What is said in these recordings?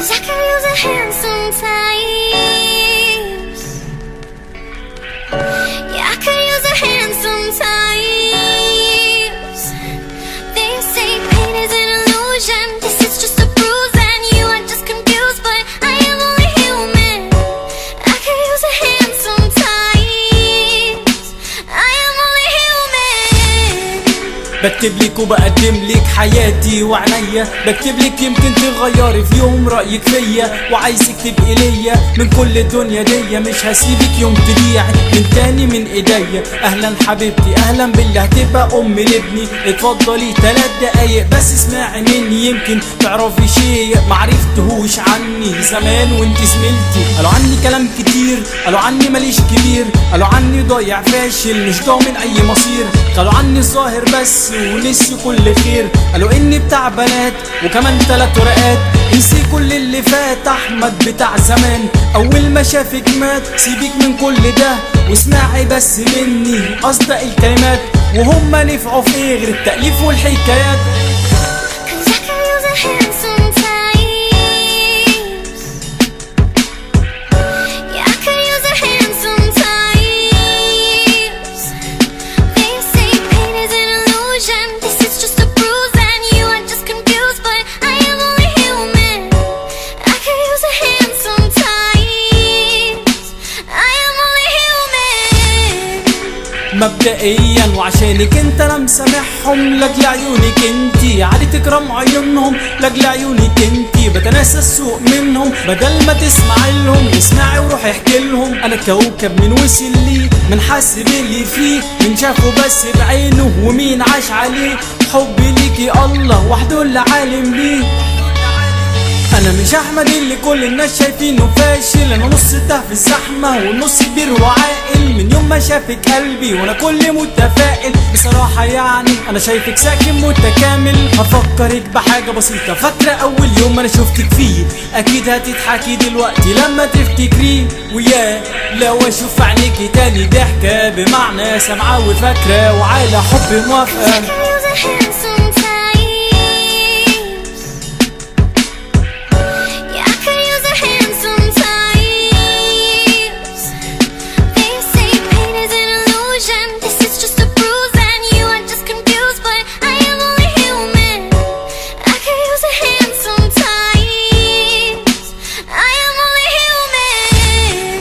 'Cause I could use a hand sometimes. Yeah, I could use a hand sometimes. They say pain is an illusion. This is just a bruise, and you are just confused. But I am only human. I could use a hand sometimes. I am only human. بكتب لك وبقدم لك حياتي وعينيا، بكتب لك يمكن تغيري في يوم رأيك فيا، وعايزك تبقي ليا من كل الدنيا دي، مش هسيبك يوم تضيعي من تاني من ايديا. اهلا حبيبتي، اهلا باللي هتبقى ام لابني، اتفضلي 3 دقايق بس اسمعي مني، يمكن تعرفي شيء معرفتهوش عني زمان وانت زميلتي. قالوا عني كلام كتير، قالوا عني ماليش كبير، قالوا عني ضايع فاشل مش ضامن اي مصير، قالوا عني الظاهر بس ونسيوا كل خير، قالوا اني بتاع بنات وكمان 3 ورقات. انسي كل اللي فات، احمد بتاع زمان اول ما شافك مات. سيبك من كل ده واسمعي بس مني اصدق الكلمات، وهم نفعوا في ايه غير التأليف والحكايات؟ 'Cause I could use a hand sometimes. Yeah, I could use a hand sometimes. They say pain is an illusion. This is just a bruise, and you are just confused. But I am only human. I could use a hand sometimes. I am only human. مبدئيا وعشانك انت انا مسامحهم، لاجل عيونك انتي عادي تكرم عيونهم، لاجل عيونك انتي بتناسى السوء منهم، بدل ما تسمع لهم اسمعي وروحي احكي لهم. انا كوكب من وصل ليه، من حس باللي فيه، من شافه بس بعينه ومين عاش عليه. حبي ليكي الله وحده اللي عالم بيه. انا مش احمد اللي كل الناس شايفينه فاشل، انا نص ده في الزحمه والنص كبير وعاقل. من يوم ما شافك قلبي وانا كل متفائل، بصراحه يعني انا شايفك ساكن متكامل. هفكرك بحاجه بسيطه، فاكره اول يوم انا شفتك فيه؟ اكيد هتضحكي دلوقتي لما تفتكريه. ويا لو اشوف عينيكي تاني ضحكه بمعنى سامعه وفاكره وعلى حب موافقه. I could use a hand sometimes. Yeah, I could use a hand sometimes. They say pain is an illusion. This is just a bruise, and you are just confused. But I am only human. I could use a hand sometimes. I am only human.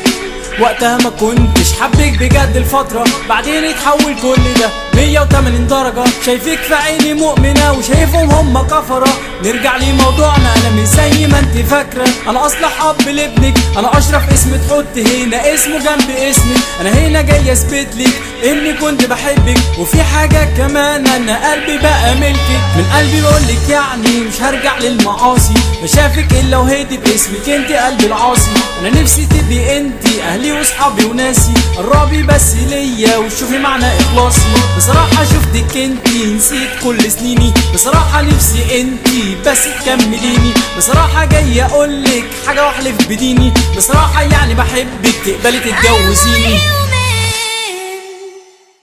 وقتها ما كنتش حبك بجد الفترة، بعدين اتحول كل ده 180 درجة. شايفك في عيني مؤمنة وشايفهم هم كفرة. نرجع لموضوعنا، انا مش زي ما انت فاكرة، انا اصلح اب لابنك، انا اشرف اسم تحط هنا اسمه جنب اسمك. انا هنا جاي اثبت لك اني كنت بحبك، وفي حاجة كمان انا قلبي بقى ملكك. من قلبي بقولك يعني مش هرجع للمعاصي، ما شافك الا وهدي باسمك انت قلبي العاصي. انا نفسي تبقي انت اهلي وصحابي وناسي، قربي بس ليا وشوفي معنى اخلاصي. بصراحة شفتك انت نسيت كل سنيني، بصراحة نفسي انت بس تكمليني. بصراحة جاي اقولك حاجة واحلف بديني، بصراحة يعني بحبك تقبلي تتجوزيني؟